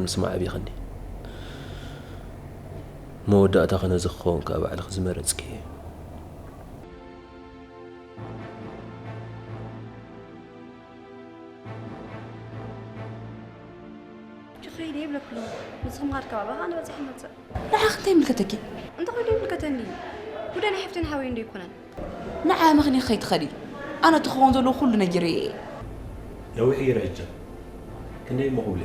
ምስማዕ ኣቢኸኒ። መወዳእታኺ ነዚ ክኸውን ከኣ ባዕልኺ ዝመረጽክዮ። ክኸይድ እየ ይብለኩም። ንስኹም ካድካ ባባ ከኣ ንበጽሕ ንመጽእ። ንዓኺ እንታይ ይምልከተኪ? እንተ ኾይኑ ይምልከተኒ እዩ። ጉዳይ ናይ ሓፍትን ሓወይን ዶ ኣይኮነን? ንዓ መኽኒ ከይትኸዲ። ኣነ እቲ ክኸውን ዘለዎ ኩሉ ነጊረዮ እየ። ነዊሕ ገይረ ሕጂ። ክንደይ እሞ ክብለ?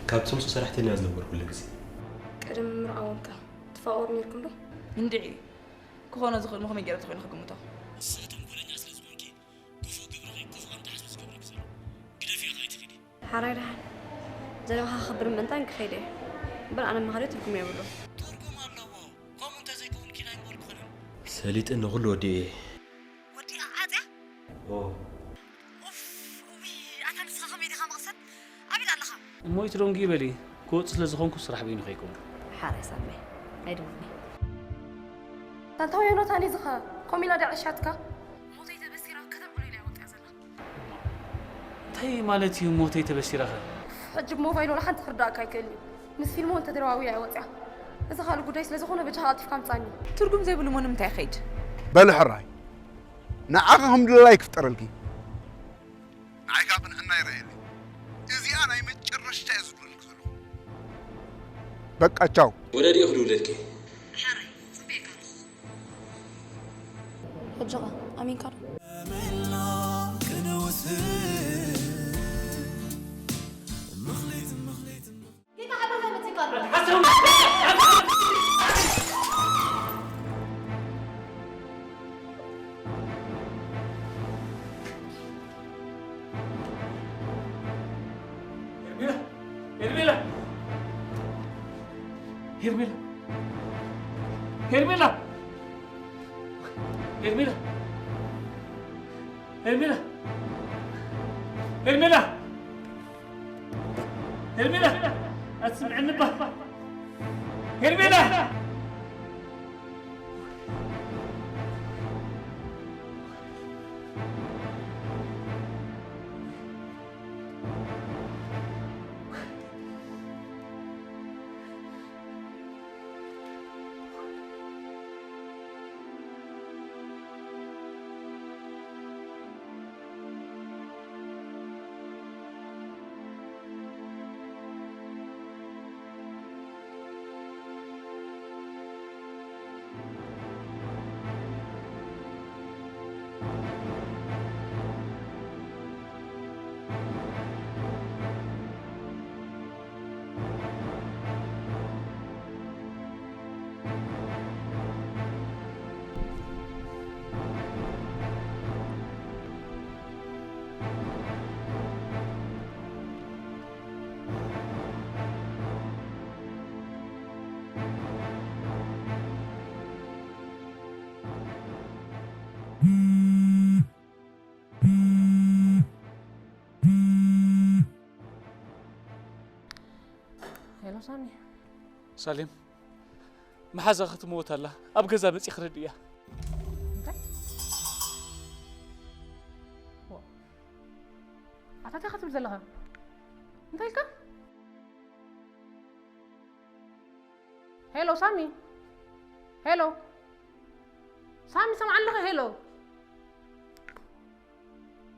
ካብ ሰለስተ ሰራሕተኛ ዝነበርኩሉ ግዜ። ቀደም ምርኣወንካ ትፋቐሩ ነርኩም ዶ? እንድዒ ክኾኖ ዝኽእል ምኹመይ ገይረ ተኾይኑ ክግምቶ። ንስኺ ተንኮለኛ ስለ ዝኾንኪ ክፉእ ግብርኺ ክፉእ ከም ትሓስቢ ዝገብረኪ ዘሎ ግደፍዮ ከይትኺዲ። ሓራይ ደሓን ዘረባኻ ክኽብር ምእንታን ክኸይደ እየ እምበር ኣነ ምኻደይ ትርጉም የብሉን። ትርጉም ኣለዎ። ከምኡ እንተዘይከውን ኪዳይ ምበልኩ ኾነ። ሰሊጠኒ ኩሉ ወዲኤ እየ። ወዲኣ ዓፅያ ኦ ኡፍ ውይ ኣታ ንስኻ ከመይ ዲኻ መቕሰን ኣበይ ኣለኻ? እሞ ኢትደንጉ ይበሊ ክወፅ ስለ ዝኾንኩ ስራሕ በይኑ ከይከውን ሓራይ ሳመይ ኣይድውኒ ኣንታ ወዮ ኖታኒ ዝኸ ኮሚላ ዳዕሻትካ ሞተይ ተበሲራ ከተንቅሎ ኢላ ወጥያ ዘላ እንታይ ማለት እዩ ሞተይ ተበሲራኸ ሕጂ ብሞባይል ወላ ሓንቲ ክርዳእካ ኣይክእል እዩ ምስ ፊልሞ እንተ ተደዋዊ እያ ወፅያ እዚ ካልእ ጉዳይ ስለ ዝኾነ በጃኻ ቀልጢፍካ ምፃኒ ትርጉም ዘይብሉ ሞ ንምንታይ ይኸይድ በሊ ሕራይ ንዓኺ ከም ድላላይ ክፍጠረልኪ ንዓይ ካብ ቅንዕና ይረኣየለይ እዚኣ ናይ መጨረሽታ እየ ዝድውለልኪ ዘለኹ በቃ ቻው ወደ ዲኦ ክድውለልኪ ሕጂ ኸ ኣሚንካ ዶ ሄርሜላ ሄርሜላ ሄርሜላ ሄርሜላ ሄርሜላ ሄርሜላ ሄርሜላ ኣትስምዕኒ ባ ሄርሜላ ሄሎ ሳሚ ሳሌም መሓዛኺ ትመውት ኣላ ኣብ ገዛ መፂ ክረድእያ እንታይ ኣታታ ክትብል ዘለኻ እንታይ ኢልካ ሄሎ ሳሚ ሄሎ ሳሚ ሰምዓ ኣለኸ ሄሎ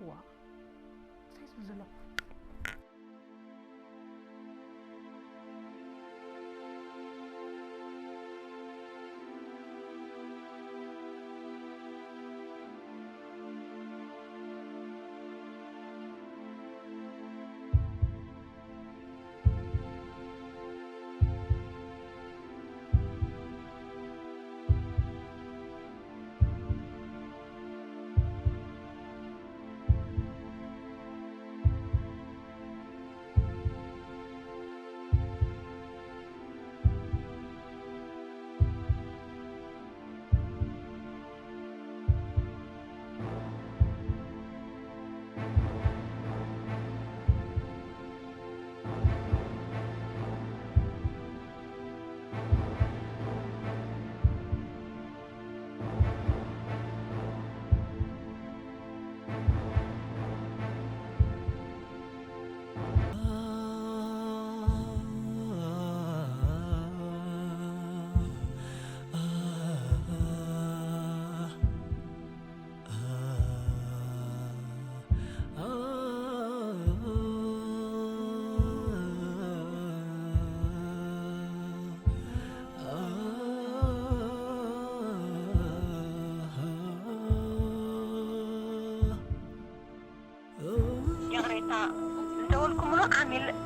ዋ እንታይ ትብል ዘለኹ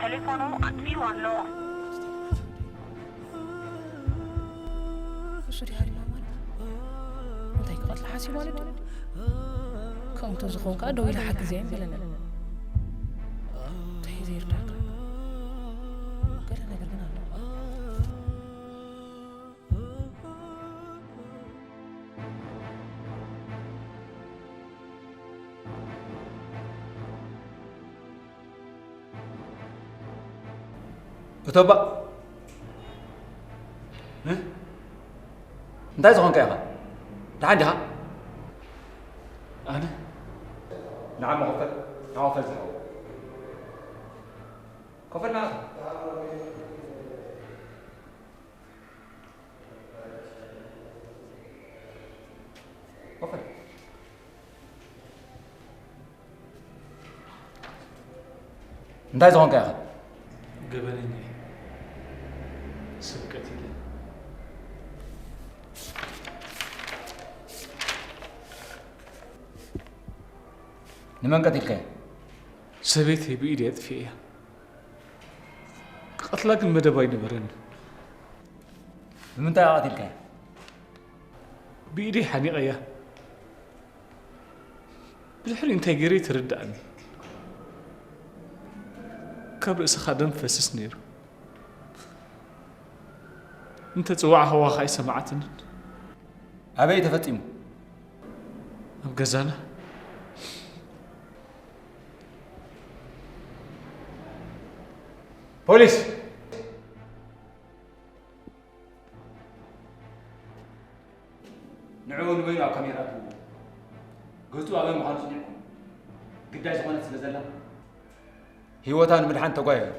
ቴሌፎኑ ኣጥፊኡ ኣሎ። እሱ ድሃሪ ማለት እንታይ ክቐትል ሓሲብ ማለት እዩ? ከምኡ እንተዝኸውን ከዓ ደው ኢለ ሓግዘ እየ ምበለኒ። እንታይ እዩ ዘይርዳእካ? ገለ ነገር ግን ኣሎ። እቶባ፣ እ? እንታይ ዝኾንካ ኢኻ? ደሓን ዲኻ? ኣነ? ንዓማ ኮፈል፣ ንዓ ኮፈል ዝሓወ። ኮፈል ንዓኻ። ኮፈል። እንታይ ዝኾንካ ኢኻ? ገበነኛ እየ። ሰብ ቀቲለ። ንመን ቀቲልካያ? ሰበይተይ ብኢደይ ኣጥፊኤያ። ክቐትላ ግን መደብ ኣይነበረን። ብምንታይ ኢኻ ቀቲልካያ? ብኢደይ ሓኒቐያ። ብድሕሪ እንታይ ገይረ ኣይተረድኣኒ። ካብ ርእስኻ ደም ፈስስ ነይሩ። እንተ ጽዋዕኻዋ ኸኣ ኣይሰማዓትንን። ኣበይ ተፈጺሙ? ኣብ ገዛና። ፖሊስ! ንዕኡ ንበይኑ ኣብ ካሜራ እትውዎ። ገጹ ኣበይ ምዃኑ ጽኒዕኩም። ግዳይ ዝኾነት ስለ ዘላ፣ ህይወታ ንምድሓን ተጓየሩ።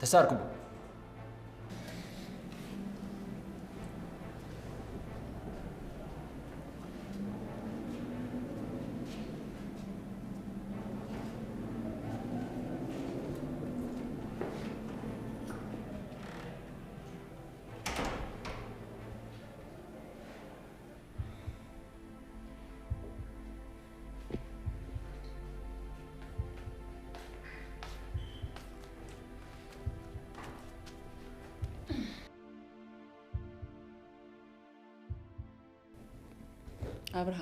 ተሳርክቡ። ኣብርሃ፣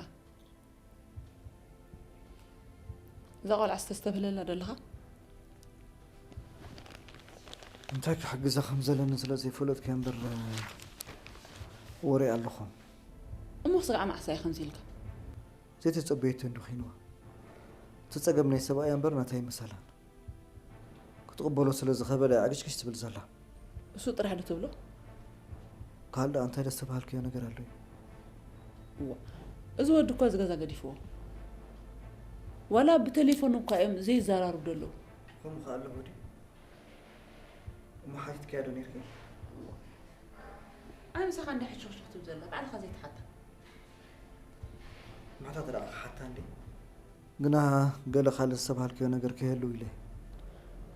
እዛ ቆልዓ ዝተስተብህለላ ዶ ኣለኻ? እንታይ ክሕግዛ ከም ዘለኒ ስለ ዘይፈለጥኩ እየ እምበር፣ ወረ ኣለኹ። እሞ ክስጋዕ መዓስ እያ ከምዚ ኢልካ? ዘይተጸበየቶ እንዲ ኮይንዋ። እቲ ጸገም ናይ ሰብኣያ እምበር ናታ ኣይመሰላን። ክትቕበሎ ስለ ዝኸበደ ዕግሽግሽ ትብል ዘላ። እሱ ጥራሕ ዶ ትብሎ? ካልእ ደኣ እንታይ ደስተባሃልክዮ ነገር ኣሎ እዩ? እዋ፣ እዚ ወዲ እኳ እዚ ገዛ ገዲፍዎ። ዋላ ብቴሌፎን እኳ እዮም ዘይዘራርቡ ዘለዉ። ከምኡ ከኣ ኣለዎ ድዩ? እሞ ሓቲትካያ ዶ ነይርኪ? ኣይ ምሳኻ እንዳ ሕሹኽሹኽ ትብል ዘላ፣ ባዕልኻ ዘይትሓታ። ማዕታ ተደኣ ክሓታ እንዴ? ግና ገለ ካልእ ዝተባሃልክዮ ነገር ከይህሉ ኢለ።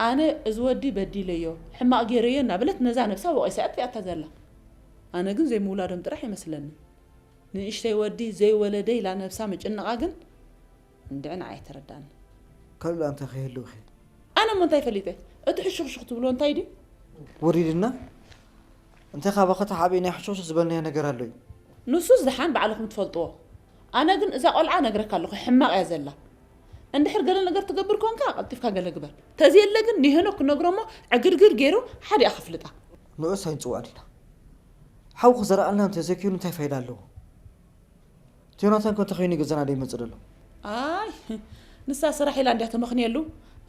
ኣነ እዚ ወዲ በዲለዮ፣ ሕማቕ ገይረዮ እናበለት ነዛ ነብሳ ወቒሳ እያ ኣጥፊኣታ ዘላ። ኣነ ግን ዘይምውላዶም ጥራሕ ይመስለኒ። ንእሽተይ ወዲ ዘይወለደ ኢላ ነብሳ ምጭንቓ ግን እንድዒ ንዓይ ኣይተረድኣኒ። ካልእ እንታይ ከይህልውኺ? ኣነ እሞ እንታይ ፈሊጠ? እቲ ሕሹኽሹኽ ትብሎ እንታይ ድዩ? ወሪድና? እንታይ ካባኺ ተሓቢእና ሕሹኽሹኽ ዝበልናዮ ነገር ኣሎ እዩ? ንሱስ ደሓን ባዕልኹም ትፈልጥዎ። ኣነ ግን እዛ ቆልዓ ነግረካ ኣለኹ፣ ሕማቕ እያ ዘላ። እንድሕር ገለ ነገር ትገብር ኮንካ፣ ቀልጢፍካ ገለ ግበር። ተዘየለ ግን ንሄኖክ ክነግሮ እሞ ዕግርግር ገይሩ ሓዲኣ ከፍልጣ። ንዑስ ኣይንጽውዖን ኢና። ሓዊ ክዘርኣልና እንተዘይኮይኑ እንታይ ፋይዳ ኣለዎ? እቲ ዮናታን ከ እንተኾይኑ ገዛና ዶ ይመጽእ ደሎ? ኣይ፣ ንሳ ስራሕ ኢላ እንድያ ተመኽንየሉ።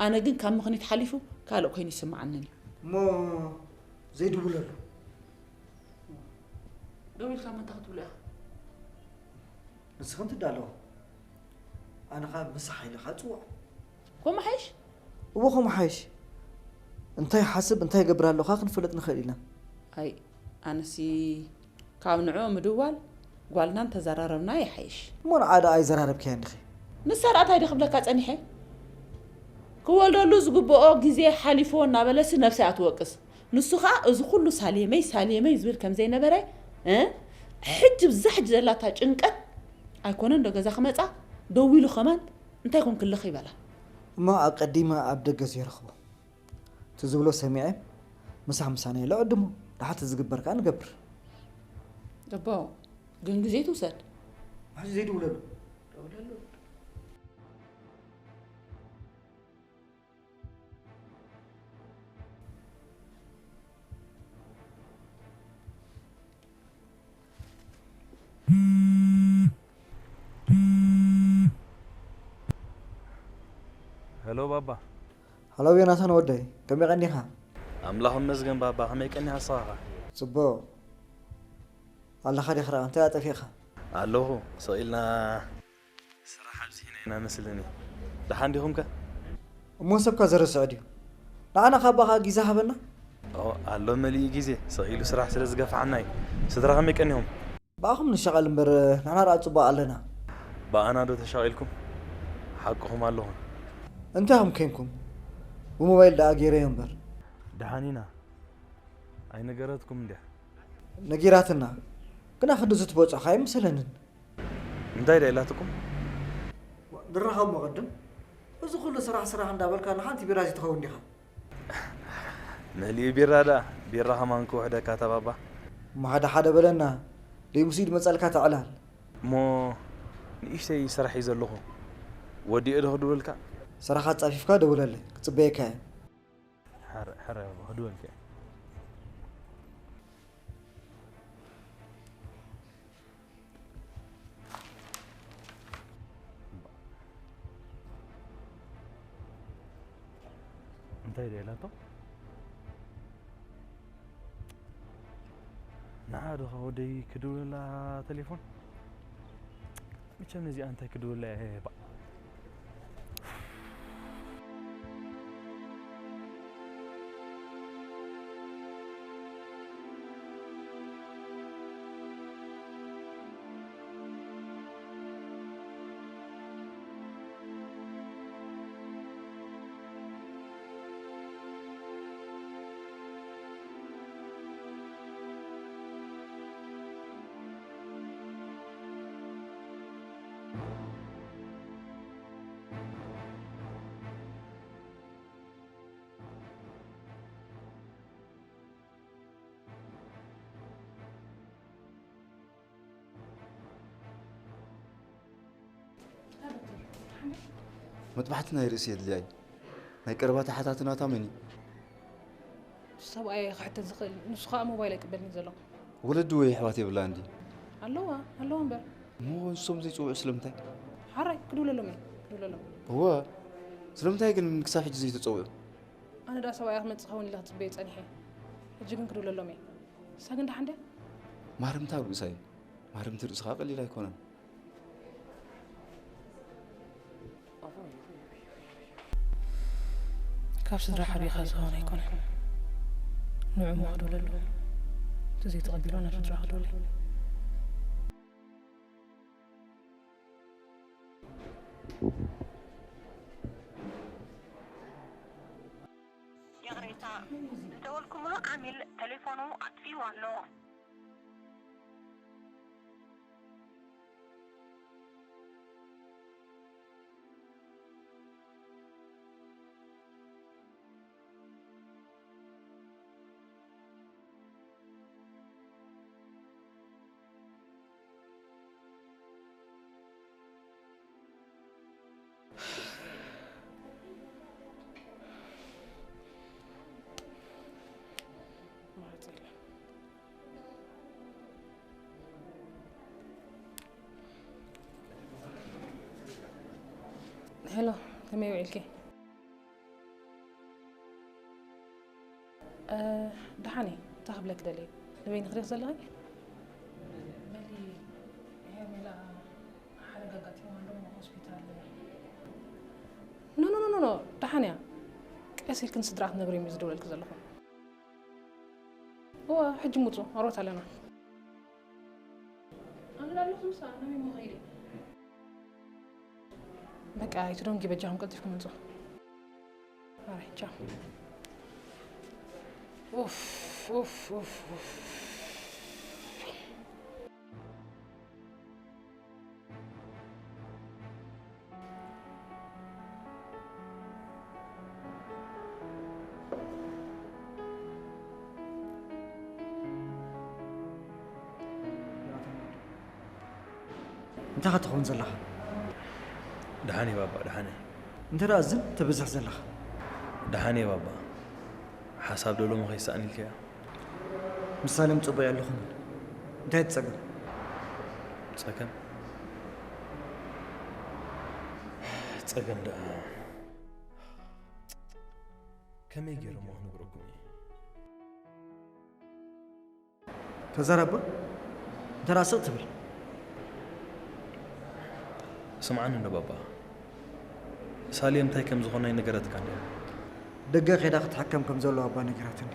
ኣነ ግን ካብ ምኽኒት ሓሊፉ ካልእ ኮይኑ ይስምዓንን እዩ። እሞ ዘይድውለሉ? ደዊልካ መን እንታይ ክትብሎ ኢኻ? ንስኺ እንትዳለዎ፣ ኣነ ኸኣ ምሳሕ ኢለ ኸኣ ጽውዖ። ከምኡ ሓይሽ? እወ፣ ከምኡ ሓይሽ። እንታይ ይሓስብ፣ እንታይ ይገብር ኣሎ ኸኣ ክንፈልጥ ንኽእል ኢና። ኣይ፣ ኣነሲ ካብ ንዕኡ ምድዋል ጓልና እንተዘራረብና ይሓይሽ። እሞ ንዓ ደኣ ኣይዘራረብክያን ዲኺ? ንሳ ደኣ እንታይ ዶ ክብለካ ጸኒሐ? ክወልደሉ ዝግብኦ ግዜ ሓሊፍዎ እናበለሲ ነብሳ እያ ትወቅስ። ንሱ ኸኣ እዚ ኩሉ ሳሌመይ፣ ሳሌመይ ዝብል ከም ዘይነበረ፣ እ? ሕጂ ብዛ ሕጂ ዘላታ ጭንቀት ኣይኮነን ዶ ገዛ ክመጻ? ደዊሉ ከማን እንታይ ኮንክለኺ ይበላ። እሞ ኣቀዲመ ኣብ ደገ ዘይረኽቦ። እቲ ዝብሎ ሰሚዐ፣ ምሳሕ ምሳና ኢለ ዕድሞ። ደሓር እቲ ዝግበር ከኣ ንገብር። እቦ፣ ግን ግዜ ትውሰድ። ሕጂ ዘይድውለሉ። ሄሎ ባባ። ሃሎ ዮናታን ወደይ፣ ከመይ ቀኒኻ? ኣምላኽ ይመስገን ባባ፣ ከመይ ቀኒኻ ንስኻ ኸ? ጽቡቕ። ኣለኻ ዲኻ? እንታይ ኣጠፊእኻ? ኣለኹ፣ ስቕ ኢልና ስራሕ ኣብዚሕና ኢና መስለኒ። ደሓን ዲኹም ከ? እሞ ሰብካ ዘረስዐ ድዩ? ንዓና ካባኻ ጊዛ ሃበና። ኦ፣ ኣሎ መሊኡ ግዜ፣ ስቕ ኢሉ ስራሕ ስለ ዝገፍሓና እዩ። ስድራ ከመይ ቀኒኹም? ብኣኹም ንሻቐል እምበር ንሕና ደኣ ጽቡቕ ኣለና። ብኣና ዶ ተሻቒልኩም? ሓቅኹም ኣለኹም። እንታይ ኢኹም ኬንኩም? ብሞባይል ደኣ ገይረዮ እምበር። ደሓን ኢና። ኣይነገረትኩም እንድያ? ነጊራትና። ግና ክንድዚ ትበጽሑኻ ኣይምሰለንን። እንታይ ድያ ኢላትኩም? ንራኸብ መቐድም። እዚ ኩሉ ስራሕ ስራሕ እንዳበልካ ንሓንቲ ቢራ ዘይትኸውን ዲኻ? መሊኡ ቢራ ደኣ፣ ቢራ ከማን ክውሕደካ እታ ባባ። እሞ ሓደ ሓደ በለና፣ ደይ ምስ ኢድ መጸልካ ተዕላል። እሞ ንእሽተይ ስራሕ እዩ ዘለኹ፣ ወዲኤ ዶ ክድውለልካ? ስራኻ ኣጻፊፍካ ደውለለይ፣ ክጽበየካ እየ። ሕረ፣ ሕረ፣ ክድወልካ እየ። እንታይ ድያ ኢላቶ? ንዓ ዶ ወደይ ክድውለላ ተሌፎን? መቸም ነዚኣ እንታይ ክድውለላ እየ ባ። መጥባሕቲ ናይ ርእሲ የድልያ እዩ። ናይ ቀረባ ተሓታቲ ናታ መን እዩ? ሰብኣይ ክሕተን ዝኽእል፣ ንሱ ኸኣ ሞባይል ኣይቅበልን እዩ ዘሎ። ወለዲ ወይ ኣሕዋት የብላን ድዩ? ኣለዋ፣ ኣለዋ እምበር። እሞ ንሶም ዘይጽውዑ ስለምንታይ? ሓራይ ክድውለሎም እየ፣ ክድውለሎም። እወ፣ ስለምንታይ ግን ክሳብ ሕጂ ዘይተጸውዑ? ኣነ ደኣ ሰብኣያ ክመጽእ ክኸውን ኢለ ክጽበዮ ጸኒሐ። ሕጂ ግን ክድውለሎም እየ። ንሳ ግን ደሓን ድያ? ማረምታ ርእሳ እዩ። ማረምቲ ርእስኻ ቀሊል ኣይኮነን። ካብ ስድራ ሓቢኻ ዝኸውን ኣይኮነን። ንዑ እሞ ክድውለሉ። እቲ ዘይተቐቢሎ ናብ ስድራ ክድውለ። ይቕሬታ፣ ዝደወልኩምሉ ዓሚል ተሌፎኑ ኣጥፊእዎ ኣሎ። ሄሎ፣ ከመይ ውዒልኪ? ደሓን እየ። እንታይ ክብለኪ ደልየ? ንበይንኺ ዲኺ ዘለኺ? በሊ ሄርሜላ ሓደጋ ኣጋጢምዋ ኣሎ፣ እሞ ሆስፒታል። ኖ፣ ኖ፣ ኖ፣ ኖ፣ ደሓን እያ። ቀስ ኢልኪ ንስድራኣ ክትነግርዮም እየ ዝደውለልኪ ዘለኹ። እወ፣ ሕጂ ምጹ፣ ኣሮት ኣለና። ኣነ ዶ ኣለኹ ምሳኣ፣ ኣነ እሞ ከይደ። በቃ ኣይትደንጉ፣ በጃኹም ቀልጢፍኩም ምጹ። ኣራይ፣ ቻው። ኡፍ፣ ኡፍ፣ ኡፍ፣ ኡፍ። እንታይ ኸ ትኸውን ዘለኻ? ደሓን እየ ባባ፣ ደሓን እየ። እንተ ደኣ ዝን ትብዝሕ ዘለኻ። ደሓን እየ ባባ። ሓሳብ ዶ ሎሚ ከይሰኣን ኢልካያ? ምሳሌ ምጽቡቕ ኣለኹም። እንታይ ትጸገም? ጸገም? ጸገም ደኣ ከመይ ገይረ እሞ ክነግረኩም እየ? ተዛረባ እንተ ደኣ ስቕ ትብል። ስምዓኒ እንዶ ባባ፣ ሳሌም እንታይ ከም ዝኾነ ኣይነገረትካን ድያ? ደገ ከይዳ ክትሕከም ከም ዘለዋ እባ ነጊራትኒ።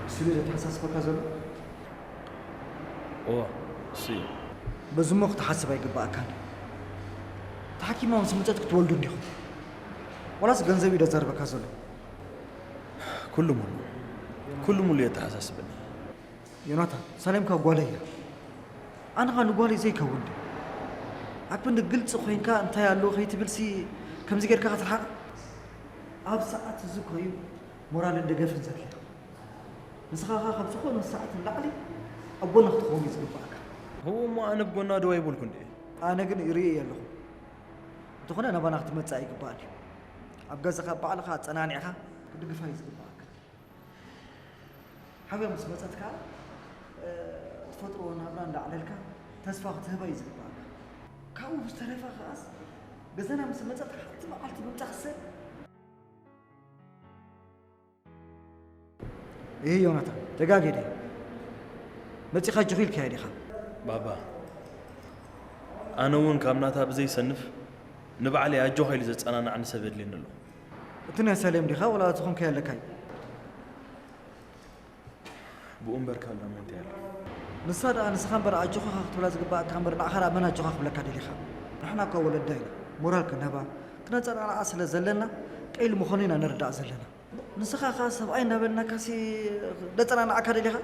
እሱ ድዩ ዘተሓሳስበካ ዘሎ? እወ፣ እሱ እዩ። በዚ እሞ ክትሓስብ ኣይግባኣካን። ተሓኪማ ምስ መጸት ክትወልዱ እንዲኹም። ዋላስ ገንዘብ እዩ ዘዛርበካ ዘሎ? ኩሉ ሙሉ፣ ኩሉ ሙሉ የተሓሳስበኒ። ዮናታን፣ ሳሌም እኳ ጓለይ እያ። ኣነ ኸኣ ንጓለይ ዘይከውን ድየ? ኣብ ክንዲ ግልጺ ኮይንካ እንታይ ኣሎ ከይትብልሲ ከምዚ ጌርካ ክትርሓቕ? ኣብ ሰዓት እዚ እኮ እዩ ሞራልን ደገፍን ዘድልያ። ንስኻ ኸኣ ካብ ዝኾነ ሰዓት ንላዕሊ ኣብ ጎና ክትኸውን እዩ ዝግባኣካ። ህው እሞ ኣነ ኣብ ጎና ደው ኣይበልኩን ድየ? ኣነ ግን ይርኢ እየ ኣለኹ። እንተኾነ ናባና ክትመጽእ ኣይግባኣን እዩ። ኣብ ገዛኻ ባዕልኻ ኣጸናኒዕኻ ክትድግፋ እዩ ዝግባኣካ። ሓብያ ምስ መጸት ከኣ ትፈጥርዎ ናብራ እንዳዕለልካ ተስፋ ክትህባ እዩ ዝግባኣካ። ካብኡ ብዝተረፈ ከኣስ ገዛና ምስ መጸት ሓንቲ መዓልቲ ምምጻእክሰ። እህ ዮናታን፣ ተጋግየ ድየ? መጺኻ ኣጆኺ ኢልካያ ዲኻ? ባባ፣ ኣነ እውን ካብ ናታ ብዘይሰንፍ ንባዕለይ ኣጆኻ ኢሉ ዘጸናንዓኒ ሰብ የድልየኒ ኣሎ። እቲ ናይ ሰሌም ዲኻ ወላ እቲ ኮንካዮ ኣለካ እዩ? ብኡ እምበር ካልእ ደሞ እንታይ ኣሎ? ንሳ ደኣ ንስኻ እምበር ኣጆኻ ኢኻ ክትብላ ዝግባኣካ እምበር ንዓኻ ደኣ መን ኣጆኻ ክብለካ ደሊኻ? ንሕና እኳ ወለዳ ኢና ሞራል ክንህባ ክነጸናንዓ ስለ ዘለና ቀይል ምዃኑ ኢና ንርዳእ ዘለና። ንስኻ ከኣ ሰብኣይ እናበልናካሲ ነጸናንዓካ ደሊኻ?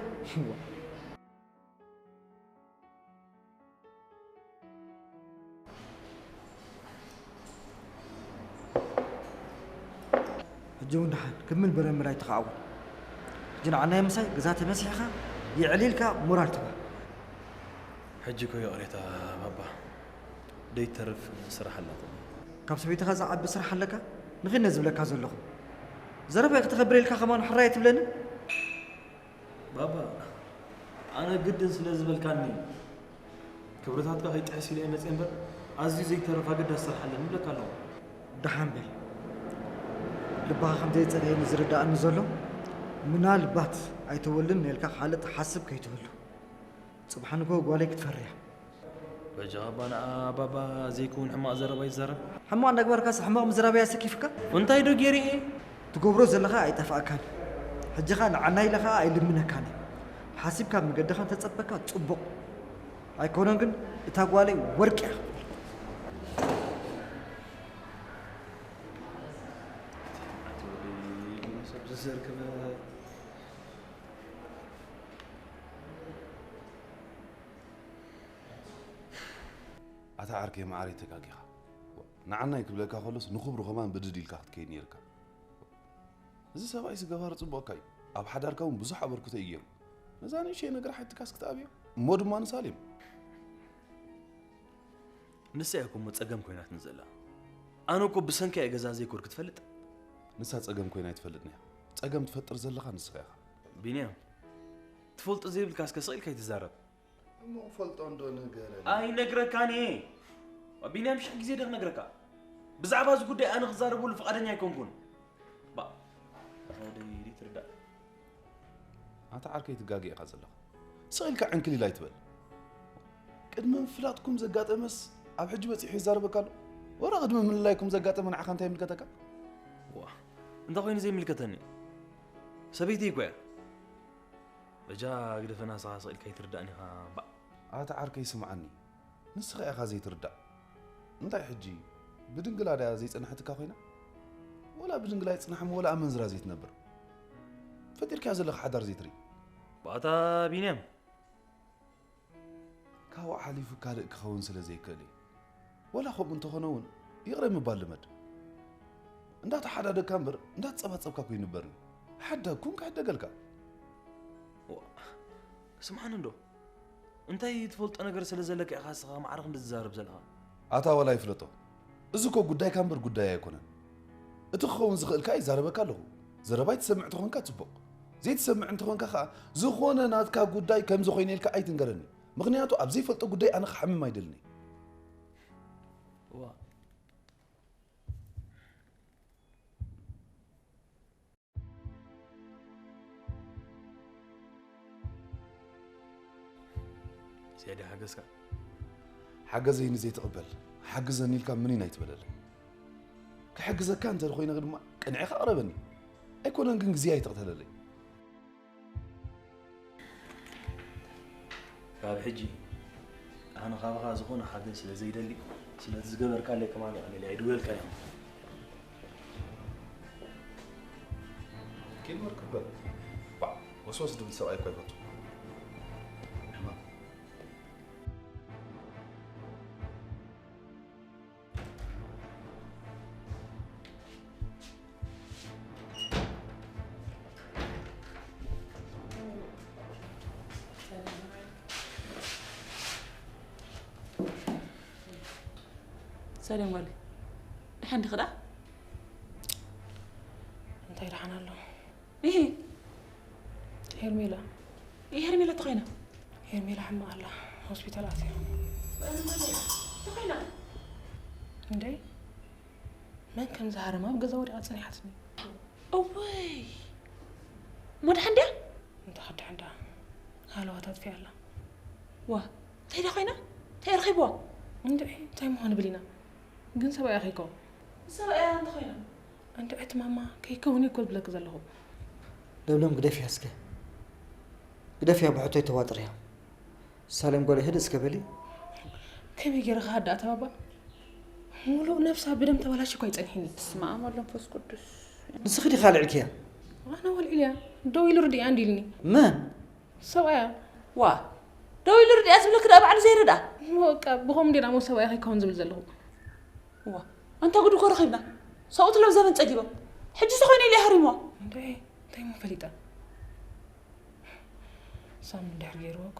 ሕጂ እውን ደሓን ክብል በረምር ኣይትኸዓውን። ሕጂ ንዓናይ ምሳይ ገዛ ተመሲሕኻ የዕሊልካ ሞራል ትባ። ሕጂ እኮ ይቕሬታ ባባ ደይተርፍ ስራሕ ኣላትኒ። ካብ ሰበይትኻ ዝዓቢ ስራሕ ኣለካ ንኺነ ዝብለካ ዘለኹ። ዘረባይ ክተኸብር ኢልካ ከማን ሕራይ ትብለኒ? ባባ ኣነ ግድን ስለ ዝበልካኒ ክብርታትካ ከይጥሕስ ኢለ እየ መፅየ እምበር ኣዝዩ ዘይተርፍ ኣገዳሲ ስራሕ ኣለኒ እብለካ ኣለኹ። ደሓን በል። ልብኻ ከም ዘይጸለየኒ ዝርድኣኒ ዘሎ ምናልባት ኣይትወልን ኢልካ ካልእ ትሓስብ ከይትህሉ። ጽብሓን እኮ ጓለይ ክትፈርያ። በጃኻ ባንዓ ባባ ዘይከውን ሕማቕ ዘረባ ይዛረብ። ሕማቕ እንዳግበርካስ ሕማቕ ምዝራብ እያ ሰኪፍካ? እንታይ ዶ ገይረ እየ? ትገብሮ ዘለኻ ኣይጠፍኣካን። ሕጂ ኸኣ ንዓና ኢለ ኸኣ ኣይልምነካን እየ። ሓሲብካ መገድኻ እንተጸበካ ጽቡቕ። ኣይኮነን ግን እታ ጓለይ ወርቂ እያ። ኣታ ዓርከይ መዓረይ ተጋጊኻ። ንዓናይ ክብለካ ከሎስ ንኽብሩ ከማን ብድድ ኢልካ ክትከይድ ነይርካ። እዚ ሰብኣይሲ ገባር ጽቡቕካ እዩ። ኣብ ሓዳርካ እውን ብዙሕ ኣበርክቶ እዩ ገይሩ። ነዛ ንእሽተይ ነገር ሓቲትካስ ክትኣብዮ እሞ ድማ ንሳሌም። ንሳ እያ እኮ እሞ ጸገም ኮይናትኒ ዘላ። ኣነ እኮ ብሰንኪ እየ ገዛ ዘይኮርኩ ትፈልጥ። ንሳ ጸገም ኮይና ኣይትፈልጥን እያ። ጸገም ትፈጥር ዘለኻ ንስኻ ኢኻ። ቢንያም ትፈልጦ ዘይብልካ እስከ ስቕ ኢልካ ኣይትዛረብ። እሞ ክፈልጦ እንዶ ንገረኒ። ኣይነግረካን እየ። ቢንያም ሽሕ ግዜ ዶ ክነግረካ? ብዛዕባ እዚ ጉዳይ ኣነ ክዛረበሉ ፍቓደኛ ኣይኮንኩን። ባ ወደይ ትርዳእ። ኣታ ዓርከይ ትጋገ ኢኻ ዘለኻ። ስቕ ኢልካ ዕንክሊል ኣይትበል። ቅድሚ ምፍላጥኩም ዘጋጠመስ ኣብ ሕጂ በጺሑ ይዛረበካ ኣሎ። ወላ ቅድሚ ምልላይኩም ዘጋጠመ ንዓኻ እንታይ ይምልከተካ? ዋ እንታይ ኮይኑ ዘይምልከተኒ? ሰበይተይ እኮ እያ። በጃ ግደፈና ንስኻ ስቕ ኢልካ ኣይትርዳእን ኢኻ እምባእ። ኣታ ዓርከይ ስምዓኒ፣ ንስኻ ኢኻ ዘይትርዳእ። እንታይ ሕጂ ብድንግላ ድያ ዘይጸንሐትካ ኮይና? ወላ ብድንግላ ኣይጽናሕን ወላ ኣመንዝራ ዘይትነብር። ፈጢርካዮ ዘለኻ ሓዳር ዘይትርኢ። ኣታ ቢንያም። ካብኡ ሓሊፉ ካልእ ክኸውን ስለ ዘይክእል እዩ። ወላ ከምኡ እንተኾነ እውን ይቕረ ምባል ልመድ። እንዳተሓዳደግካ እምበር እንዳተጸባጸብካ ከይንበርን። ሓዳግ ኩን ክሕደገልካ። ስምዓኒ እንዶ እንታይ ትፈልጦ ነገር ስለ ዘለካ ኢኻ ንስኻ ማዕረ ክንዲ ትዛረብ ዘለኻ? ኣታ ዋላ ይፍለጦ። እዚ እኮ ጉዳይካ እምበር ጉዳይ ኣይኮነን። እቲ ክኸውን ዝኽእል ከኣ ይዛረበካ ኣለኹ። ዘረባይ ትሰምዕ ተኾንካ ጽቡቕ። ዘይትሰምዕ እንተኾንካ ከኣ ዝኾነ ናትካ ጉዳይ ከም ዝኾይነ ኢልካ ኣይትንገረኒ። ምኽንያቱ ኣብ ዘይፈልጦ ጉዳይ ኣነ ክሓምም ኣይደልን እየ። እዋ። ስዒድ ሓገዝካ? ሓገዘይ ንዘይትቕበል፣ ሓግዘኒ ኢልካ ምኒን ኣይትበለለይ። ክሕግዘካ እንተ ኮይነ ድማ ቅንዕኻ ኣቕረበኒ። ኣይኮነን ግን ግዜ ኣይትቕተለለይ። ካብ ሕጂ ኣነ ካባኻ ዝኾነ ሓገዝ ስለ ዘይደሊ፣ ስለቲ ዝገበርካለይ ከማን ኣነ ኣይድውየልካን እየ። ኪድ ወርቂ በል። ባዕ፣ ወስወስ ድብል ሰብኣይ እኮ ኣይፈቱ። ሕማም። ሰላም ጓለይ፣ ደሓን ዲኺ ደኣ? እንታይ ደሓን ኣሎ? እሂ። ሄርሜላ። እሂ፣ ሄርሜላ ተኾይና? ሄርሜላ ሕማቕ ኣላ፣ ሆስፒታል ኣትያ። ተኾይና? እንዴ? መን ከም ዝሃረማ ኣብ ገዛ ወዲቓ ጸኒሓትኒ። እወይ! እሞ ደሓን ድያ? እንታይ ክድሕን ደኣ? ሃለዋት ኣጥፊኣ ኣላ። ዋ፣ እንታይ ደኣ ኮይና? እንታይ ረኺብዋ? እንድዒ፣ እንታይ ምዃኑ ብሊና? ግን ሰብኣያ ከይከውን። ሰብኣያ እንተ ኮይና? እንድዒ፣ እቲ ማማ ከይከውን እኮ ዝብለኪ ዘለኹ። ለምለም፣ ግደፍያ እስከ። ግደፍያ፣ ብሕቶይ ተዋጥርያ። ሳሌም ጓለይ፣ ህድእ እስከ በሊ። ከመይ ገይረ ክሃድኣ ተባባ? ሙሉእ ነብሳ ብደም ተበላሽ እኮ ኣይጸንሕኒ። በስመ ኣብ ወወልድ ወመንፈስ ቅዱስ። ንስኺ ዲኻ ኣልዒልክያ? ኣነ ወልዒልያ። ደው ኢሉ ርድእያ እንዲልኒ። መን? ሰብኣያ። ዋ፣ ደው ኢሉ ርድእያ ዝብለኪ ደኣ ባዕሉ ዘይርድኣ? እሞ በቃ ብኸምኡ እንዲና እሞ ሰብኣያ ከይከውን ዝብል ዘለኹ። ዋ፣ ኣንታ ጉድ እኮ ረኺብና። ሰብኡት ሎም ዘበን ጸጊቦም። ሕጂ ዝኾነ ኢሉ ሃሪምዋ። እንዴ፣ እንታይ እሞ ፈሊጠ? ሳሚ እንድሕር ገይርዎ እኮ፣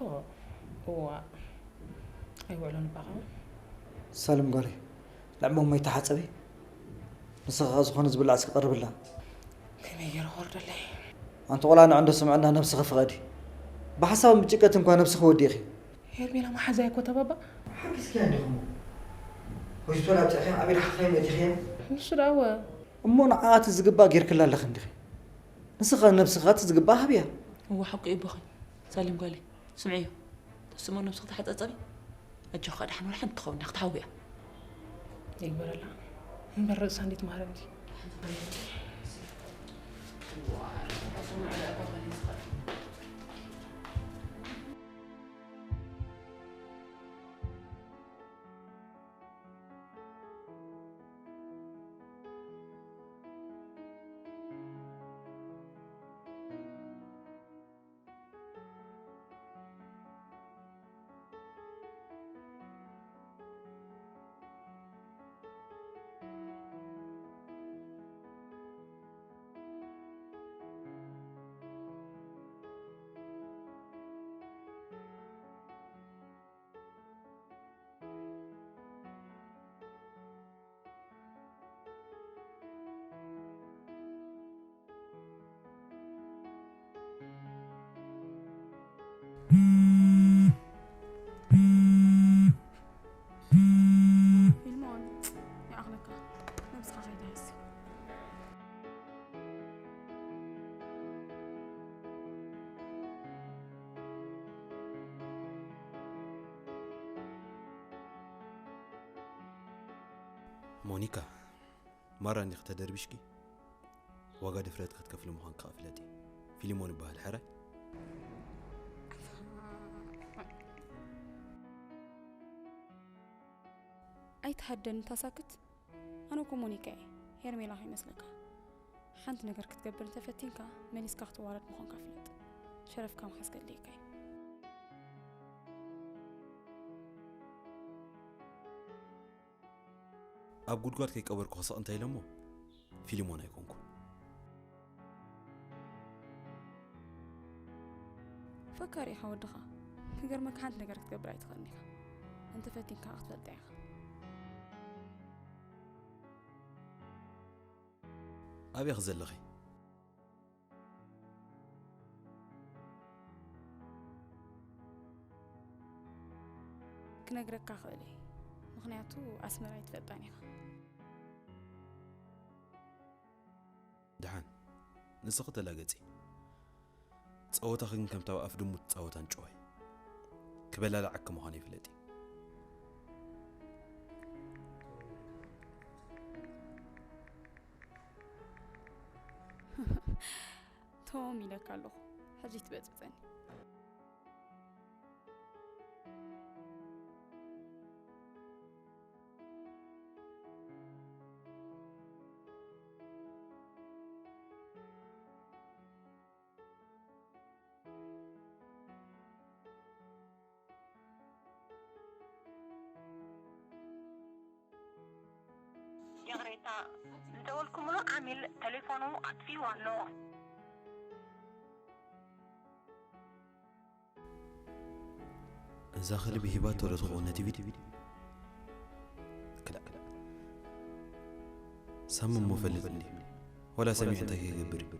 እዋ፣ ኣይውዕሎን እባ ኸዓ። ሳልም ጓለይ፣ ንዕሞ እሞ ይተሓጸቢ። ንስኻ ኸዓ ዝኾነ ዝብላዕ እስኪ ቀርብላ። ከመይ ገይረ ክወርደለይ? ኣንቲ ቆልዓ ንዕንዶ ስምዕና ነብስኺ ፍቐዲ። ብሓሳብን ብጭንቀትን እኳ ነብስኺ ወዲእኺ። ሄርሜላ መሓዛይ እኮ ተባባ። ሓጊዝኪያ እንዲኹም። ሆስፒታል ኣብፂእኺ ኣቢልክያ መፂእኽያ። ንሱ ደኣ እወ። እሞ ንዓኣ እቲ ዝግባእ ጌርክላ ኣለኺ እንዲኺ። ንስኻ ንነብስኻ እቲ ዝግባእ ሃብያ። እወ ሓቁ እዩ ኣቦኺ። ሳሌም ጓለይ፣ ስምዕዮ። ተስሞ ነብስኺ ተሓጻጸቢ። ኣጆኺ ደሓን ወላ ሓንቲ ትኸውን እያ ክትሓውያ። ይግበረላ። እምበር ርእሳ እንዴት ማረምቲ። ፊልሞን፣ ይኣኽለካ። ነብስኻ ከይትሃሲ። ሞኒካ፣ ማራ እንዲኺ ተደርቢሽኪ? ዋጋ ድፍረትኪ ክትከፍሊ ምዃንኪ ከኣ ፍለጢ። ፊልሞን እበሃል፣ ሕራይ? ኣይትሃደን፣ ታሳክት። ኣነ እኮ ሞኒካ እየ፣ ሄርሜላ ከይመስለካ። ሓንቲ ነገር ክትገብር እንተፈቲንካ፣ መሊስካ ክትዋረድ ምዃንካ ፍለጥ። ሸረፍካ ምሓዝ ከድልየካ እዩ። ኣብ ጉድጓድ ከይቀበርኩ ክስቕ እንታይ ኢለ እሞ፣ ፊልሞን ኣይኮንኩን። ፈካሪ ኢኻ ወድኻ። ክገርመካ ሓንቲ ነገር ክትገብር ኣይትኽእልን ኢኻ። እንተፈቲንካ ክትፈልጣ ኢኻ። ኣበይ ኢኺ ዘለኺ? ክነግረካ ክእል እየ፣ ምኽንያቱ ኣስመራ ኣይትፈልጣን ኢኻ። ደሓን ንስኺ ተላገጺ። ጸወታኺ ግን ከምታ ኣብ ኣፍ ድሙ ትጻወታ እንጭዋይ ክበላልዓኪ ምዃነይ ፍለጢ። ቶም ኢለካ ኣለኹ፣ ሕጂ ትበጽብጸኒ። ይቕሬታ፣ ዝደወልኩምሉ ዓሚል ተሌፎኑ ኣጥፊኡ ኣሎ። እዛ ክልቢ ሂባቶ ዶ ትኸውን ነቲ ቪድ? ክላእ። ሳሚ እሞ ፈልጥ እንዲ። ወላ ሰሚዑ እንታይ ከይገብር እዩ?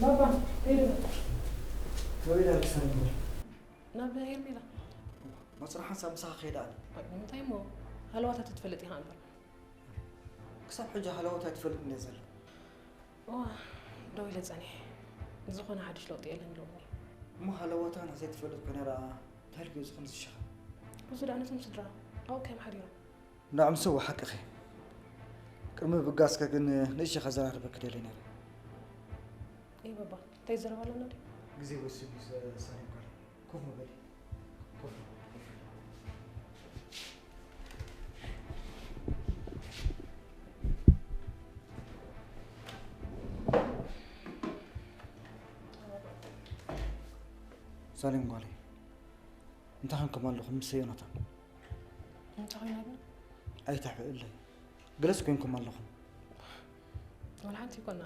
ባባ ከይደ ወይዳ ክሳኒ ናብ ሄርሜላ መፅራሓን ሳብ ምሳኻ ከይደ ኣነ እንታይ እሞ ሃለዋታት ትፈልጥ ኢኻ እምበር ክሳብ ሕጂ ሃለዋት ኣይትፈልጥ እንደ ዘሎ ዋ ደው ኢለ ጸኒሐ ዝኾነ ሓድሽ ለውጢ የለን ኢሎምኒ እሞ ሃለዋታ ናዘይ ትፈልጥ ኮነ ደኣ እንታይ ልግዮ ዝኾነ ዝሸኸም ብዙ ደኣ ነቶም ስድራ ኣብኡ ከዮም ሓዲሮም ንዕምስዎ ሓቅኺ ቅድሚ ብጋስካ ግን ንእሽኻ ዘራርበ ክደሊ ነረ ይህ በባ እንታይ ዘረባ ኣለና ድዩ ግዜ ወሲዱ ሰሪም ካለ ኮፍ መበሊ ኮፍ ሳሌም ጓለይ እንታይ ኮንኩም ኣለኹም ምስ ዮናታን እንታይ ኮይና ግን ኣይተሕብእለይ ገለስ ኮይንኩም ኣለኹም ወላ ሓንቲ ይኮና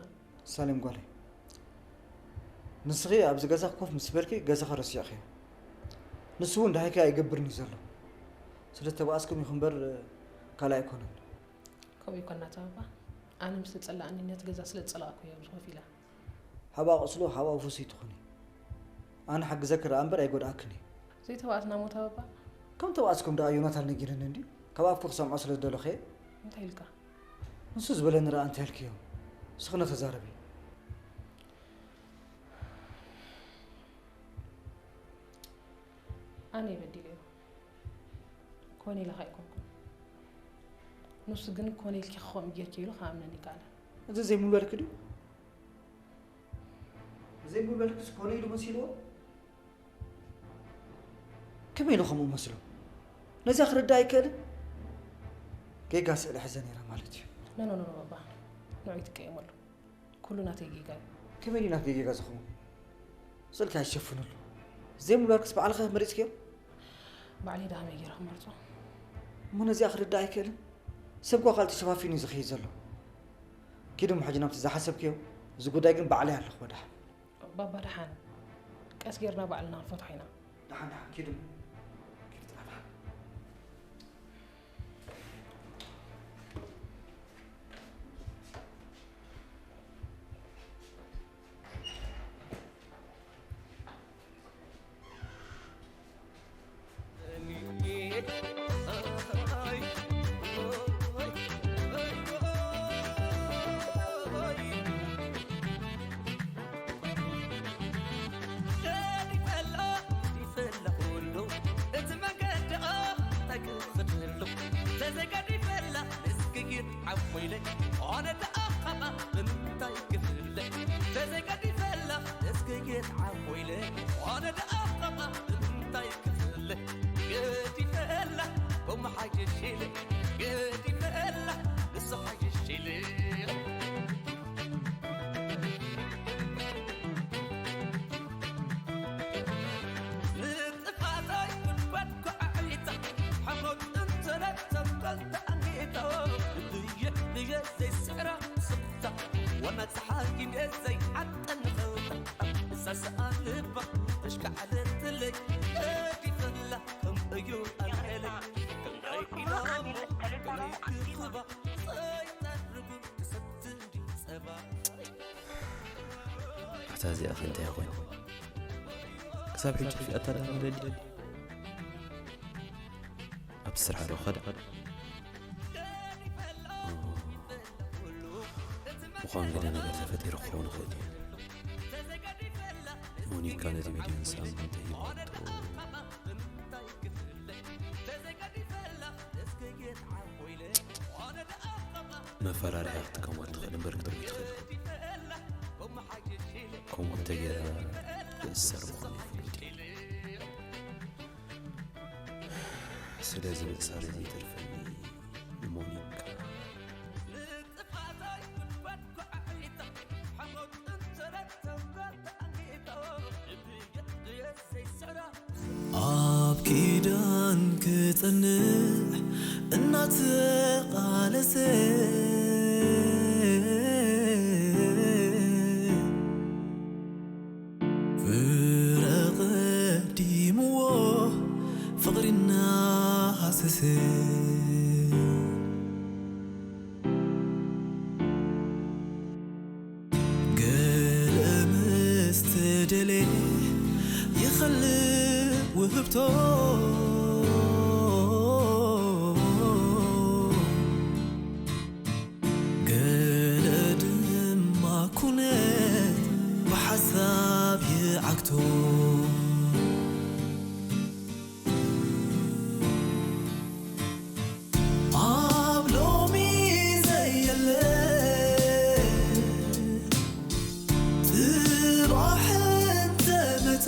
ሳሌም ጓለይ ንስኺ ኣብዚ ገዛ ኮፍ ምስ በልኪ ገዛኺ ረሲዕኽዮ ንሱ እውን ደሃይኪ ኣይገብርን እዩ ዘሎ ስለ ተባኣስኩም ይኹን በር ካልእ ኣይኮነን ከምኡ ይኮና ተባባ ኣነ ምስ ተጸላእኒ ነቲ ገዛ ስለ ዝጸላእኩ እየ ኣብዚ ኮፍ ኢላ ሓባ ቁስሉ ሓባ ውፉስ ይትኹኒ ኣነ ሓግዘኪ ረኣ እምበር ኣይጎድኣክን እዩ ዘይተባኣትና ሞታ በባ ከም ተባኣስኩም ደኣ ዮናታን ነጊርኒ እንዲ ካብ ኣፍኩ ክሰምዖ ስለ ዝደለኹ እየ እንታይ ኢልካ ንሱ ዝበለኒ ረኣ እንታይ ኢልክዮ ንስኺ ነተዛረቢ ኣነ ይበዲለዮ ኮነ ኢለ ኣይኮንኩን ንሱ ግን ኮነ ኢልኪ ክኸውን ጌርኪ ኢሉ ክኣምነኒ ይከኣለን እዚ ዘይምበልክ ድዩ ዘይምበልክስ ኮነ ኢሉ መሲልዎ ከመይ ኢሉ ከምኡ መስሎ ነዚኣ ክርዳእ ኣይክእልን ጌጋ ስእለ ሕዘ ነይረ ማለት እዩ ነኖኖኖ ባባ ንዑ ይትቀየመሉ ኩሉ ናተይ ጌጋ እዩ ከመይ ድዩ ናተይ ጌጋ ዝኸውን ስእልካ ይሸፍነሉ ዘይምበልክስ ባዕልኸ መሪፅክዮ ባዕለይ ደሃመይ ገይረ ክመርፆ እሞ ነዚኣ ክርዳእ ኣይክእልን ሰብ ኳ ካልቲ ሸፋፊኑ እዩ ዝኸይድ ዘሎ ኪዱ ምሕጂ ናብቲ ዝሓሰብክዮ እዚ ጉዳይ ግን ባዕለይ ኣለኹ ወዳሕ ባባ ደሓን ቀስ ጌርና ባዕልና ክንፈትሖ ኢና ደሓን ደሓን ኪዱ ኪዱ ጥራሕ ደሓን ተዘጋዲፈላ እስክይት ዓቦይለ ኣነ ደኣ ኻባ ብምንታይ ክፍለ ተዘጋዲፈላ እስክይት ዓቦይለ ኣነ ደኣ ኻባ ብምንታይ ክፍለ ገዲፈላ ሓይሽ ኢለ ገዲፈላ ንሱ ሓይሽ ኢለ ንጥፋተይ ጉድጓድ ኳዕዒታ ሓሞት እንተለት ተንኮል ተኣንጊታ ብየ ብየ ዘይስዕራ ስቕታ ዋና ፀሓይ እንዴ ዘይዓጠን ኸውታ እዛ ሰኣ ልባ ተሽካዕለትለይ ገዲፈላ ከም እዩ ኣልዕለይ ኣታ እዚኣ ከ እንታይ ይኾን? ክሳብ ሕጂ ጠፊኣታ ኣላ መለዲ? ኣብቲ ስራሕ ዶ ኸዳ? ምዃን ገለ ነገር ተፈጢሩ ክኸውን ይኽእል እዩ። ሞኒካ ነቲ ቪድዮ ንሳ እማ እንተሂባቶ መፈራርያ ክትጥቀመሉ ትኽእል እምበር ክትርኢ ትኽእል። ከምኡ እንተገይራ ክእሰር ምዃኑ ይፍለጥ እዩ። ስለዚ ምእሳር ዘይተርፈኒ ንሞኒካ። ኣብ ኪዳን ክጸንዕ እናተቓለሰ ፍረ ቀዲምዎ ፍቕሪ እናሃሰሰ ገለ ምስ ተደልየ ይኸልእ ውህብቶ ገለ ድማ ኩነት ብሓሳብ ይዓግቶ ኣብ ሎሚ ዘየለ ጽባሕ እንተመተ